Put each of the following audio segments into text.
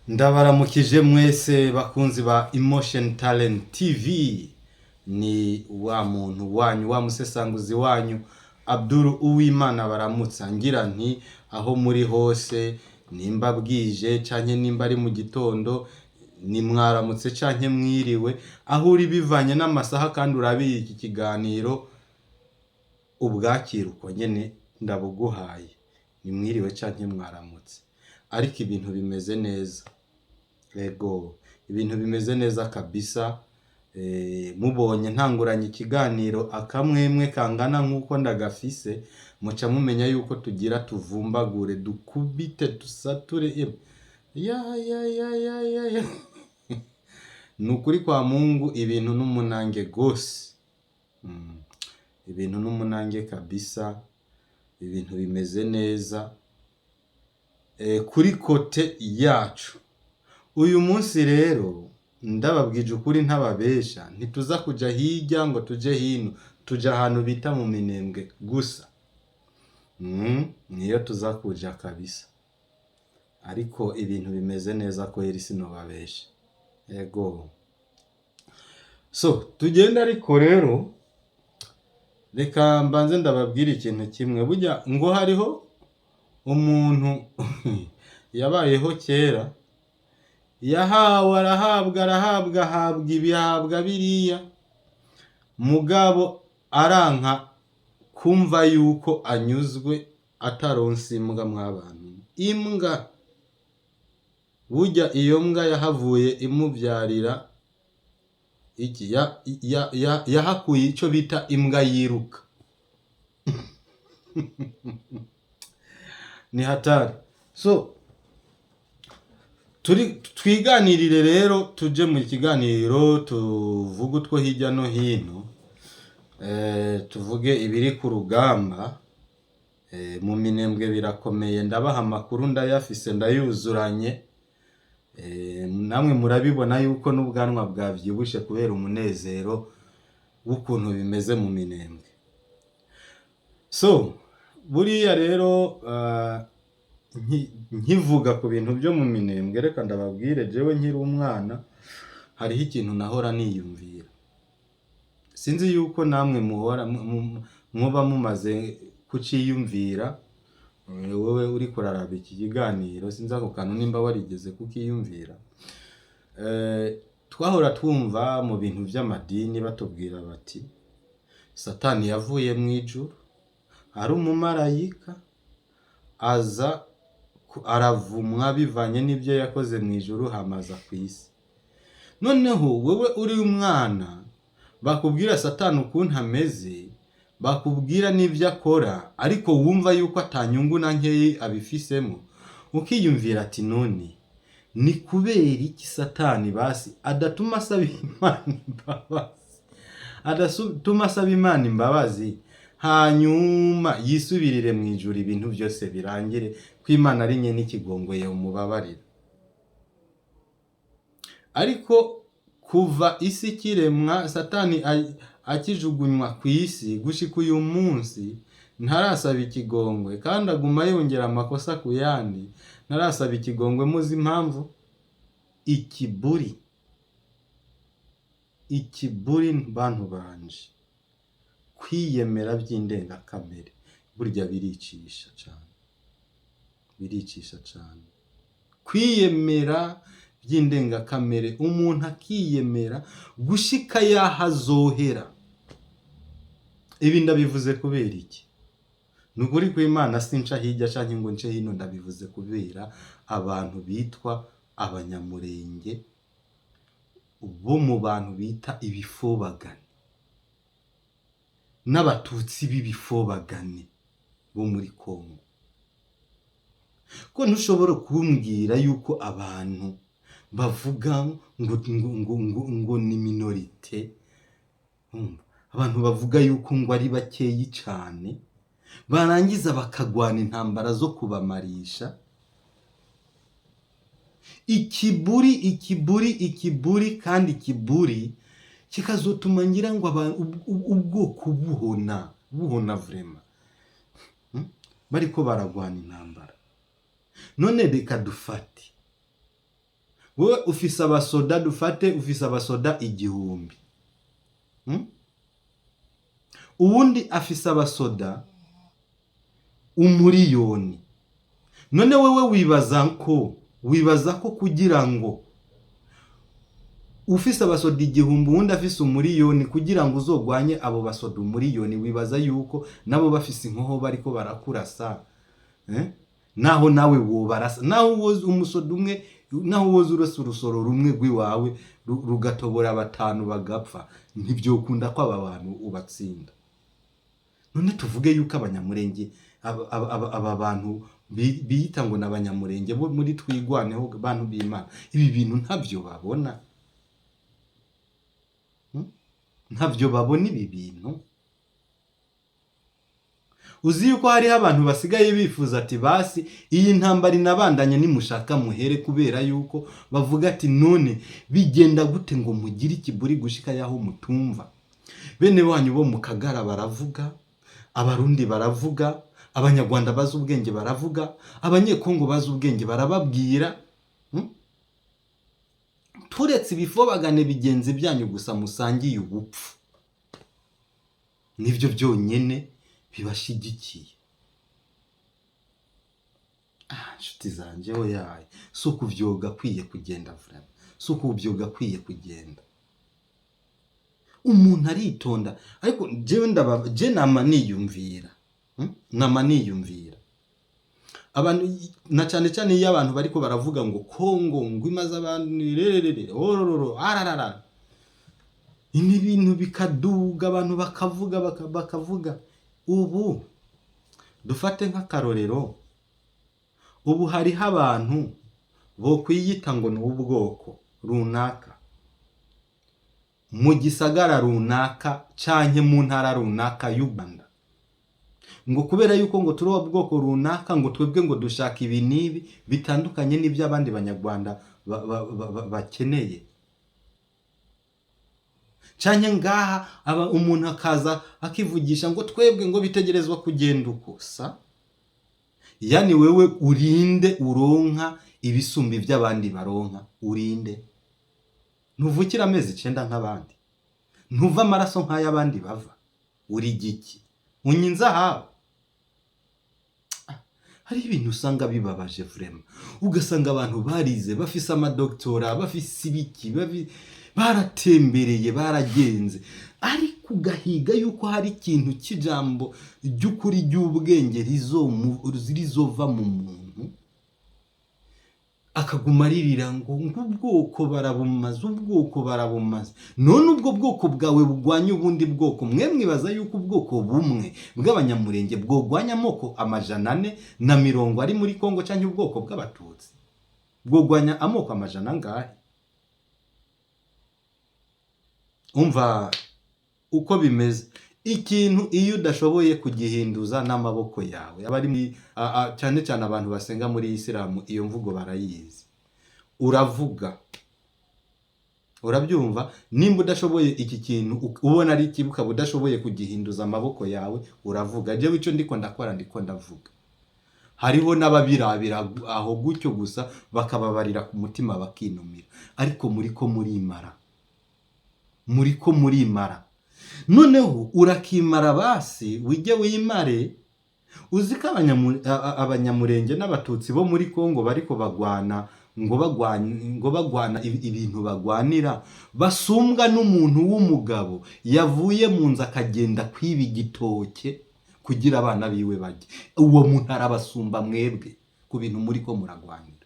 Ndabaramukije mwese bakunzi ba Emotion Talent TV. Ni wa muntu wanyu, wa musesanguzi wanyu, Abdul Uwimana baramutsa. Ngira nti aho muri hose, nimba bwije canke nimba ari mu gitondo, ni mwaramutse canke mwiriwe, aho uri bivanye n'amasaha. Kandi urabiye iki kiganiro, ubwakira uko nyene ndabuguhaye, ni mwiriwe canke mwaramutse. Ariko ibintu bimeze neza, ego, ibintu bimeze neza kabisa. Mubonye ntanguranye ikiganiro akamwemwe kangana nk'uko ndagafise, muca mumenya yuko tugira tuvumbagure, dukubite, dusature. Emwe, ya ya ya ya ya ya, ni ukuri kwa Mungu, ibintu n'umunange gose. Ibintu n'umunange kabisa, ibintu bimeze neza kuri côté yacu. Uyu munsi rero ndababwije ukuri, ntababesha, ntituza kuja hirya ngo tuje hino, tuja ahantu bita mu Minembwe gusa. Niyo tuza kuja kabisa. Ariko ibintu bimeze neza kweri, sinobabesha, ego. So tugenda, ariko rero reka mbanze ndababwira ikintu kimwe. Burya ngo hariho umuntu yabayeho kera, yahawe, arahabwa, arahabwa, ahabwa ibi, ahabwa biriya, mugabo aranka kumva yuko anyuzwe ataronse imbwa. Mw'abantu, imbwa! Burya iyo mbwa yahavuye imuvyarira iki? Yahakuye ico bita imbwa yiruka. Ni hatari. So turi twiganirire rero, tuje mu kiganiro, tuvuge utwo hirya no hino, tuvuge ibiri ku rugamba. Mu Minembwe birakomeye, ndabaha amakuru, ndayafise, ndayuzuranye. Namwe murabibona yuko n'ubwanwa bwavyibushe kubera umunezero w'ukuntu bimeze mu Minembwe. So buriya rero nkivuga ku bintu byo mu Minembwe, reka ndababwire, jewe nkiri umwana hariho ikintu nahora niyumvira. Sinzi yuko namwe muhora muba mumaze kuciyumvira. Wowe uriko uraraba iki kiganiro, sinzi ako kantu nimba warigeze kukiyumvira. Twahora twumva mu bintu vy'amadini batubwira bati Satani yavuye mu ijuru ari umumarayika, aza aravumwa bivanye n'ibyo yakoze mu ijuru, hamaza ku isi. Noneho wewe uri umwana, bakubwira Satani ukuntu ameze, bakubwira n'ibyo akora, ariko wumva yuko atanyungu na nkeyi abifisemo, ukiyumvira ati none ni kubera iki Satani basi adatuma asaba Imana imbabazi, adatuma asaba Imana imbabazi, hanyuma yisubirire mu ijuru, ibintu byose birangire, ko Imana ari nye n'ikigongo umubabarira? Ariko kuva isi ikiremwa, Satani akijugunywa ku isi, gushika uyu munsi ntarasaba ikigongwe, kandi aguma yongera amakosa ku yandi, ntarasaba ikigongwe. Muzi impamvu? Ikiburi, ikiburi bantu banje, kwiyemera by'indengakamere burya biricisha cane, biricisha cane. Kwiyemera by'indengakamere, umuntu akiyemera gushika yaho azohera. Ibi ndabivuze kubera iki? Ni ukuri kw'Imana, sinca hirya canke ngo nce hino. Ndabivuze kubera abantu bitwa Abanyamurenge bo mu bantu bita ibifobagane n'Abatutsi b'ibifobagane bo muri Kongo. Ko ntushobora kumbwira yuko abantu bavuga ngo ni minorité, urumva? Abantu bavuga yuko ngo ari bakeyi cane, barangiza bakagwana intambara zo kubamarisha. Ikiburi, ikiburi, ikiburi, kandi ikiburi kikazotuma ngira ngo ubwoko buhona, buhona vraiment. Bariko baragwana intambara. None reka dufate Wowe ufise abasoda, dufate ufise abasoda 1000, Uwundi afise abasoda 1,000,000. None wewe wibaza ko kugira ngo ufise abasoda 1000, uwundi afise 1,000,000, kugira ngo uzogwanye abo basoda 1,000,000, wibaza yuko nabo bafise inkoho bariko barakurasa, eh? Naho nawe wobarasa, naho woza umusoda umwe, naho woza urasa urusoro rumwe rw'iwawe rugatobora batanu bagapfa, ntivyokunda ko aba bantu ubatsinda. None tuvuge yuko Abanyamurenge, aba bantu biyita ngo n'Abanyamurenge bo muri Twigwaneho, bantu b'Imana, ibi bintu ntavyo babona? Ntavyo babona ibi bintu? Uzi yuko hariho abantu basigaye bifuza ati basi iyi ntambara inabandanye, nimushaka muhere, kubera yuko bavuga ati none bigenda gute ngo mugire ikiburi gushika yaho mutumva? Bene wanyu bo mu Kagara baravuga, Abarundi baravuga, Abanyarwanda bazi ubwenge baravuga, Abanyekongo bazi ubwenge barababwira, Turetse ibifobagane bigenzi byanyu gusa musangiye ubupfu, nibyo byonyene bibashigikiye. Ah, nshuti zanje, oyaye, si ukuvyoga akwiye kugenda, vraiment si ukuvyoga akwiye kugenda. Umuntu aritonda, ariko jewe ndaba je nama niyumvira, Nama niyumvira abantu, na cyane cyane iyo abantu bariko baravuga ngo Kongo ngo imaze abantu rererere orororo ararara, ibi bintu bikaduga, abantu bakavuga, bakavuga. Ubu dufate nk'akarorero, ubu hariho abantu bo kwiyita ngo ni ubwoko runaka mu gisagara runaka canke mu ntara runaka y'u Rwanda, ngo kubera yuko ngo turi ubwoko runaka, ngo twebwe ngo dushaka ibi n'ibi bitandukanye n'ibyo abandi Banyarwanda bakeneye, canke ngaha aba umuntu akaza akivugisha ngo twebwe ngo bitegerezwa kugenda uko sa. Yani wewe urinde uronka ibisumba iby'abandi baronka? Urinde? Ntuvukira amezi 9 nk'abandi? Ntuva amaraso nk'ay'abandi bava? Uri giki? Unyinze ahawe? Hari ibintu usanga bibabaje vraiment, ugasanga abantu barize, bafise amadoktora, bafise ibiki, baratembereye, baragenze, ariko ugahiga yuko hari ikintu cy'ijambo ry'ukuri ry'ubwenge rizova mu muntu, akaguma aririra ngo ubwoko barabumaze, ubwoko barabumaze. None ubwo bwoko bwawe bugwanya ubundi bwoko, mwe mwibaza yuko ubwoko bumwe bw'Abanyamurenge bwogwanya amoko 440 ari muri Kongo, cyangwa ubwoko bw'Abatutsi bwogwanya amoko amajana angahe? Umva uko bimeze, ikintu iyo udashoboye kugihinduza n'amaboko yawe, abari cyane cyane abantu basenga muri Isilamu iyo mvugo barayizi, uravuga, urabyumva? Nimba udashoboye iki kintu, ubona ari ikibi, ukaba udashoboye kugihinduza amaboko yawe, uravuga. Jewe icyo ndiko ndakora, ndiko ndavuga. Hariho n'ababirabira aho gutyo gusa, bakababarira ku mutima, bakinumira, ariko muriko murimara, muriko murimara. Noneho urakimara, basi wijye wimare. Uzi ko Abanyamurenge n'Abatutsi bo muri Kongo bariko bagwana, ngo bagwana ibintu bagwanira basumbwa n'umuntu w'umugabo yavuye mu nzu akagenda kwiba igitoke kugira abana biwe barye. Uwo muntu arabasumba mwebwe ku bintu muri ko muragwanira.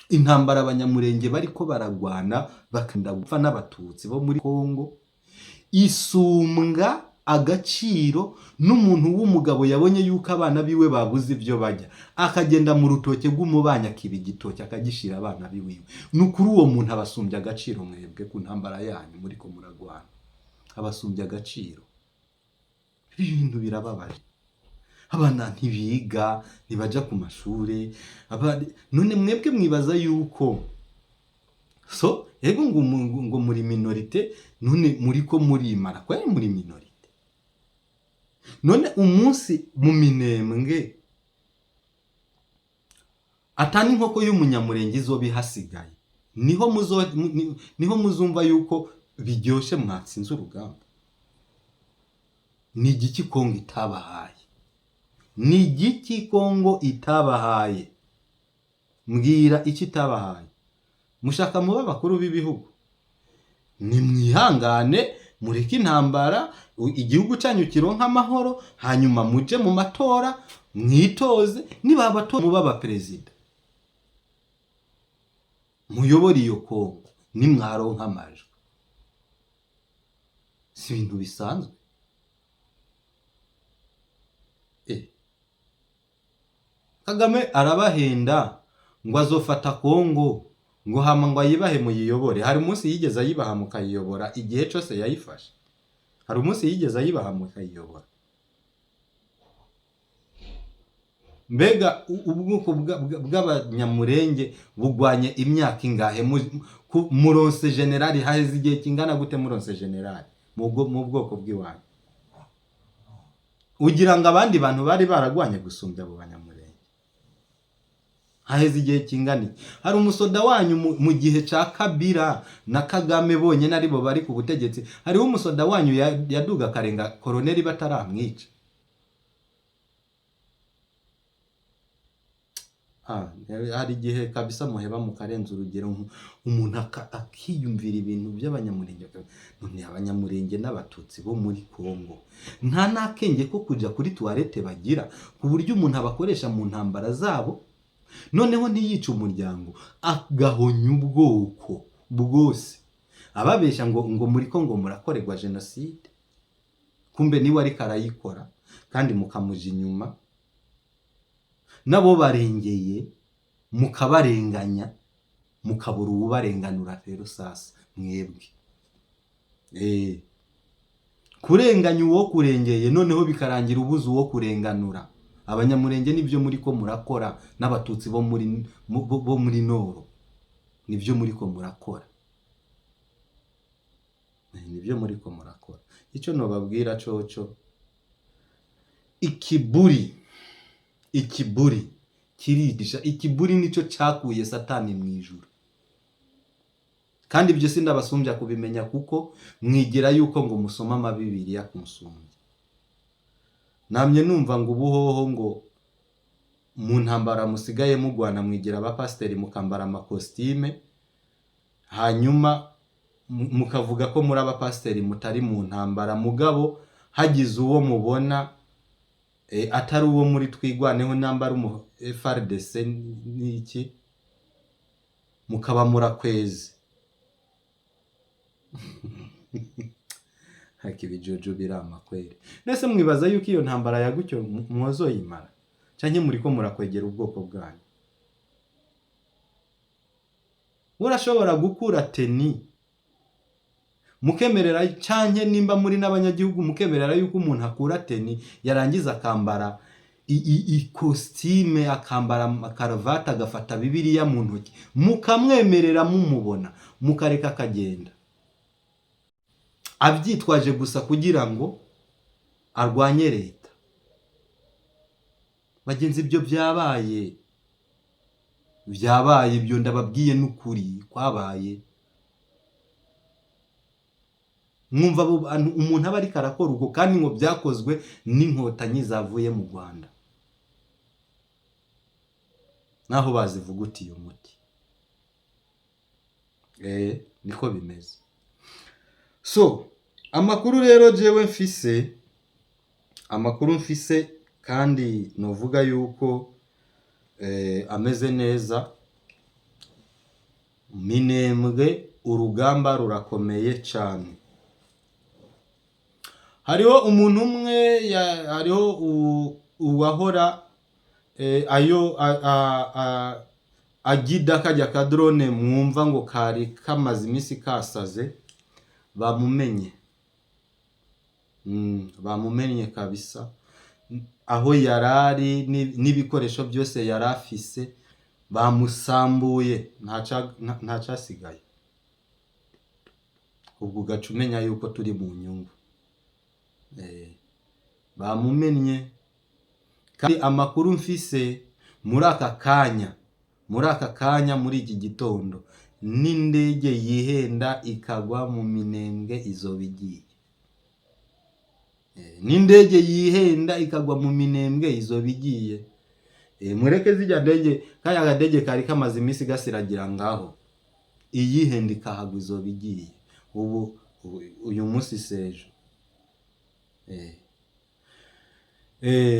Intambara Abanyamurenge bariko baragwana bakenda gupfa n'Abatutsi bo muri Kongo isumbwa agaciro n'umuntu w'umugabo yabonye yuko abana biwe babuze ibyo barya, akagenda mu rutoke rw'umubanyi akiba igitoki akagishira abana biwiwe. Ni ukuri uwo muntu abasumbya agaciro mwebwe ku ntambara yanyu muriko muragwana, abasumbya agaciro. Ibi bintu birababaje. Abana ntibiga, ntibaja ku mashure. None mwebwe mwibaza yuko so ego ngo muri minorité, none muriko murimara kweri muri minorité? None umunsi mu Minembwe Ata n'inkoko y'Umunyamurenge izoba ihasigaye. Niho muzo niho muzumva yuko biryoshe, mwatsinze urugamba. Ni igiki Kongo itabahaye? Ni igiki Kongo itabahaye? Mbwira icyo itabahaye. Mushaka muba abakuru b'ibihugu, nimwihangane, mureke intambara, igihugu cyanyu kironka amahoro, hanyuma muje mu matora, mwitoze. Niba abatora, muba abaperezida, muyobore iyo Kongo nimwaronka amajwi. Si ibintu bisanzwe. Kagame arabahenda ngo azofata Kongo, ngo hama ngo ayibahe muyiyobore. Hari umunsi yigeze ayibaha mukayiyobora? Igihe cose yayifashe, hari umunsi yigeze ayibaha mukayiyobora? Mbega ubwoko bw'Abanyamurenge bugwanye imyaka ingahe? Muronse generali haheze igihe kingana gute? Muronse generali mu bwoko bw'iwanyu, ugira ngo abandi bantu bari baragwanye gusumbya abo Banyamurenge? Haheze igihe kingana iki? Hari umusoda wanyu mu gihe ca Kabila na Kagame bonyine aribo bari ku butegetsi, hariho umusoda wanyu yaduga akarenga koroneli bataramwica? Hari igihe kabisa muheba mukarenza urugero, umuntu akiyumvira ibintu by'Abanyamurenge. None Abanyamurenge n'Abatutsi bo muri Kongo nta n'akenge ko kujya kuri toilette bagira, ku buryo umuntu abakoresha mu ntambara zabo, noneho ntiyice umuryango, agahonya ubwoko bwose, ababeshya ngo muri Kongo murakorerwa jenoside, kumbe niwe ariko arayikora, kandi mukamuja inyuma, nabo barengeye mukabarenganya, mukabura uwubarenganura. Rero sasa mwebwe kurenganya uwo kurengeye, noneho bikarangira ubuze uwo kurenganura. Abanyamurenge nibyo muri ko murakora, n'Abatutsi bo muri Nord nibyo muri ko murakora. Nibyo muri ko murakora. Icyo nobabwira coco, ikiburi, ikiburi kirigisha. Ikiburi nicyo cyakuye Satani mu ijuru. Kandi ibyo sindabasumbya kubimenya, kuko mwigira yuko ngo musoma amabibiriya kumusumbya. Namye numva ngo ubuhoho ngo mu ntambara musigaye mugwana, mwigira abapasiteri, mukambara amakositime, hanyuma mukavuga ko muri abapasiteri mutari mu ntambara. Mugabo hagize uwo mubona atari uwo muri Twigwaneho, namba ari umu FARDC n'iki, mukaba murakweze. Haka ibijuju birama kweri. Nese mwibaza yuko iyo ntambara ya gutyo mwozoyimara, canke muriko murakwegera ubwoko bwanyu? Urashobora gukura tenue mukemerera, canke nimba muri n'abanyagihugu mukemerera yuko umuntu akura tenue, yarangiza akambara ikositime, akambara karuvati, agafata Bibiliya mu ntoki, mukamwemerera mumubona, mukareka akagenda abyitwaje gusa kugira ngo arwanye leta? Bagenzi, ibyo byabaye, byabaye. Ibyo ndababwiye n'ukuri kwabaye. Mwumva abo bantu umuntu aba ariko arakora uko, kandi ngo byakozwe n'Inkotanyi zavuye mu Rwanda, naho bazivugutiye umuti. Niko bimeze. So amakuru rero jewe mfise, amakuru mfise kandi novuga yuko ameze neza, Minembwe urugamba rurakomeye cyane. Hariho umuntu umwe, hariho uwahora ayo agida kajya ka drone mwumva ngo kari kamaze iminsi kasaze, bamumenye. Bamumenye kabisa aho yarari n'ibikoresho byose yari afise bamusambuye, ntacasigaye. Ubwo ugaca umenya yuko turi mu nyungu. Bamumennye. Kandi amakuru mfise muri aka kanya Muri aka kanya, muri iki gitondo, n'indege yihenda ikagwa mu Minembwe izoba igiye. N'indege yihenda ikagwa mu Minembwe izoba igiye. Mureke zijya ndege, kaya kadege kari kamaze iminsi gasiragira ngaho, iyihenda ikahagwa izoba igiye. Ubu uyu munsi sejo.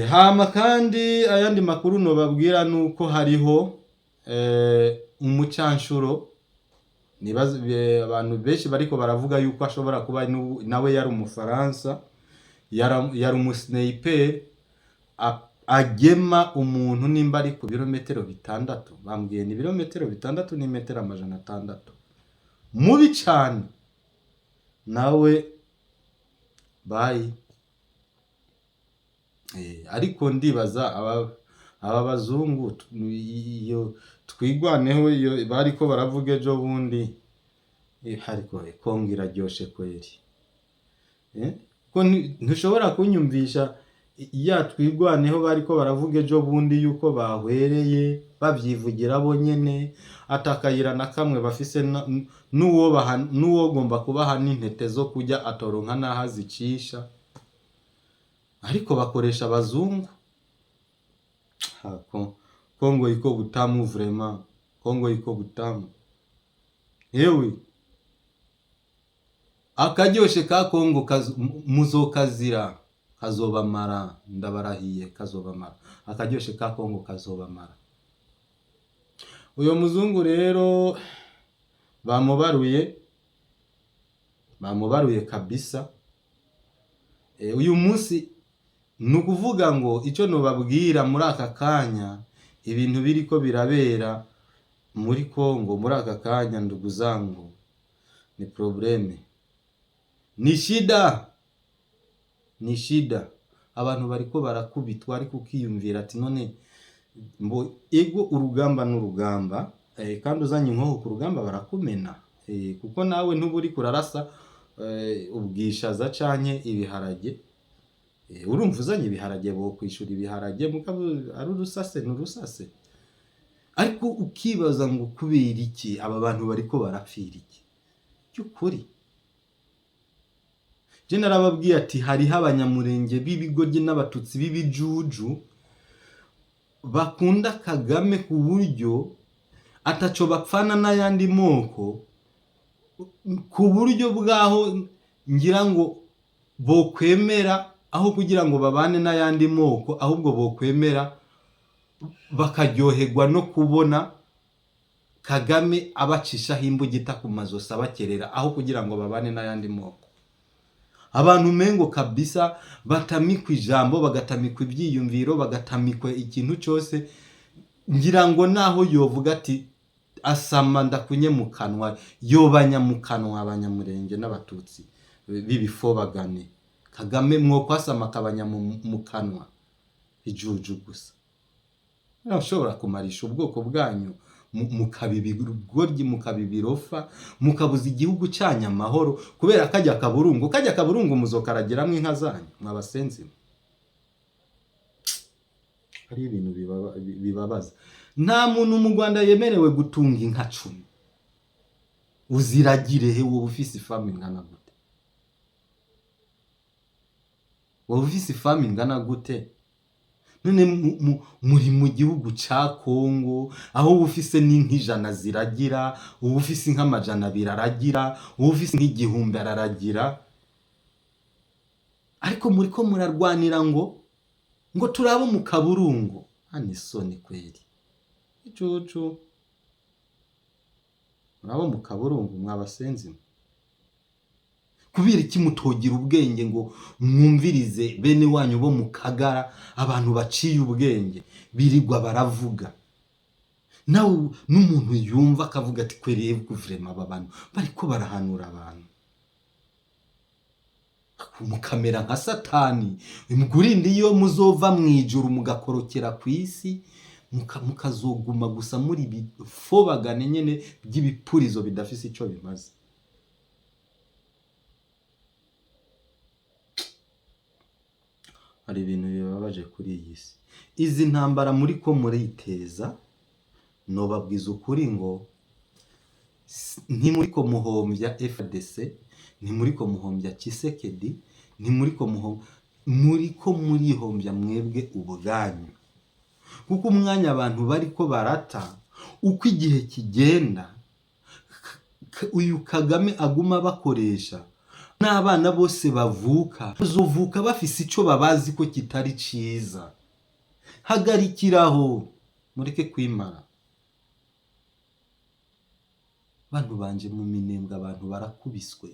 Hama kandi ayandi makuru nobabwira nuko hariho umucanshuro nibaza abantu benshi bariko baravuga yuko ashobora kuba nawe yari umufaransa, yari umusniper agema umuntu nimba ari ku birometero 6, bambwiye ni ibirometero 6 n'imetero 600, mubi cane nawe bayi. Ariko ndibaza aba bazungu iyo twigwaneho iyo bariko baravuga ejo bundi, ariko Kongo iraryoshe kweri. Ko ntushobora kunyumvisha ya twigwaneho bariko baravuga ejo bundi yuko bahwereye bavyivugira bo nyene, atakayira na kamwe bafise, n'uwogomba kubaha n'intete zo kurya atoronka n'aho azicisha, ariko bakoresha abazungu. Ha, Kongo iko butamu vraiment, Kongo iko butamu. Yewe, akaryoshe ka Kongo muzokazira, kazobamara, ndabarahiye, kazobamara. Akaryoshe ka Kongo kazobamara. Uyo muzungu rero bamubaruye, bamubaruye kabisa. Uyu munsi ni ukuvuga ngo icyo nobabwira muri aka kanya, ibintu biriko birabera muri Kongo muri aka kanya, ndugu zangu, ni problème, ni shida, ni shida. Abantu bariko barakubitwa, ariko ukiyumvira ati none mbo ego urugamba n'urugamba, kandi uzanye inkoho ku rugamba barakumena, kuko nawe ntuba uriko urarasa ubwishaza canke ibiharage. Urumva uzanye ibiharage bokwishura ibiharage, mugabo ari urusase n'urusase. Ariko ukibaza ngo kubera iki aba bantu bariko barapfira iki? By'ukuri je narababwiye ati hariho abanyamurenge b'ibigoryi n'abatutsi b'ibijuju bakunda Kagame ku buryo ataco bapfana n'ayandi moko, ku buryo bwaho ngira ngo bokwemera aho kugira ngo babane n'ayandi moko, ahubwo bokwemera bakaryoherwa no kubona Kagame abacishaho imbugita ku mazosi abakerera, aho kugira ngo babane n'ayandi moko. Abantu umengo kabisa batamikwa ijambo, bagatamikwa ibyiyumviro, bagatamikwa ikintu cyose. Ngira ngo naho yovuga ati asama ndakunye mu kanwa, yobanya mu kanwa abanyamurenge n'abatutsi b'ibifobagane. Kagame mwokwasama akabanya mu kanwa, ijuju gusa. Ushobora kumarisha ubwoko bwanyu mukaba ibigoryi, mukaba ibirofa, mukabuza igihugu cyanyu amahoro kubera kajya kaburungu, kajya kaburungu muzokaragiramwo inka zanyu mwabasenzi. Hari ibintu bibabaza. Nta muntu mu Rwanda yemerewe gutunga inka 10. Uziragire he? Wowe ufise ifamu ingana gute? Wowe ufise ifamu ingana gute? None muri mu gihugu ca Kongo, aho uba ufise n'inka 100 ziragira, uba ufise inka 200 aragira, uba ufise nk'igihumbi araragira, ariko muriko murarwanira ngo turabe mu kaburungu. Hano isoni kweri, icucu murabo mu kaburungu mwabasenzi mwe. Kubera iki mutogira ubwenge ngo mwumvirize bene wanyu bo mu Kagara, abantu baciye ubwenge birirwa baravuga, nawe n'umuntu yumva akavuga ati kweri vraiment aba bantu bariko barahanura abantu, mukamera nka Satani mukurinde iyo muzova mu ijuru mugakorokera ku isi, mukazoguma gusa muri bifobagane nyene by'ibipurizo bidafise ico bimaze. Hari ibintu bibabaje kuri iyi si. Izi ntambara muri ko muriteza Nobabwiza ukuri ngo ntimuriko muhombya FARDC, ntimuriko muhombya Tshisekedi, ntimuriko muhombya, muriko murihombya mwebwe ubwanyu, kuko umwanya abantu bariko barata, uko igihe kigenda, uyu Kagame aguma bakoresha n'abana bose bavuka bazovuka bafise ico babazi ko kitari ciza. Hagarikiraho, mureke kwimara. Bantu banje, mu Minembwe abantu barakubiswe.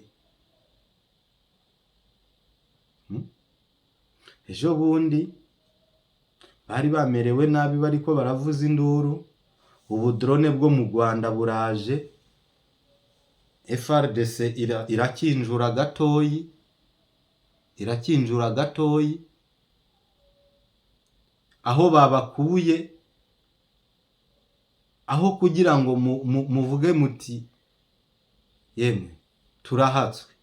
Ejo bundi bari bamerewe nabi, bariko baravuza induru. Ubu drone bwo mu Rwanda buraje, FARDC irakinjura gatoyi, irakinjura gatoyi aho babakuye, aho kugira ngo muvuge muti: "Yemwe, turahatswe."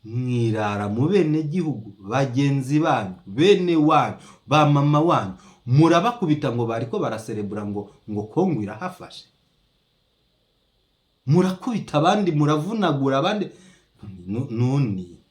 Mwirara mu bene gihugu bagenzi banyu, bene wanyu, ba mama wanyu, murabakubita ngo bariko baraserebura ngo Kongo irahafashe. Murakubita abandi, muravunagura abandi. None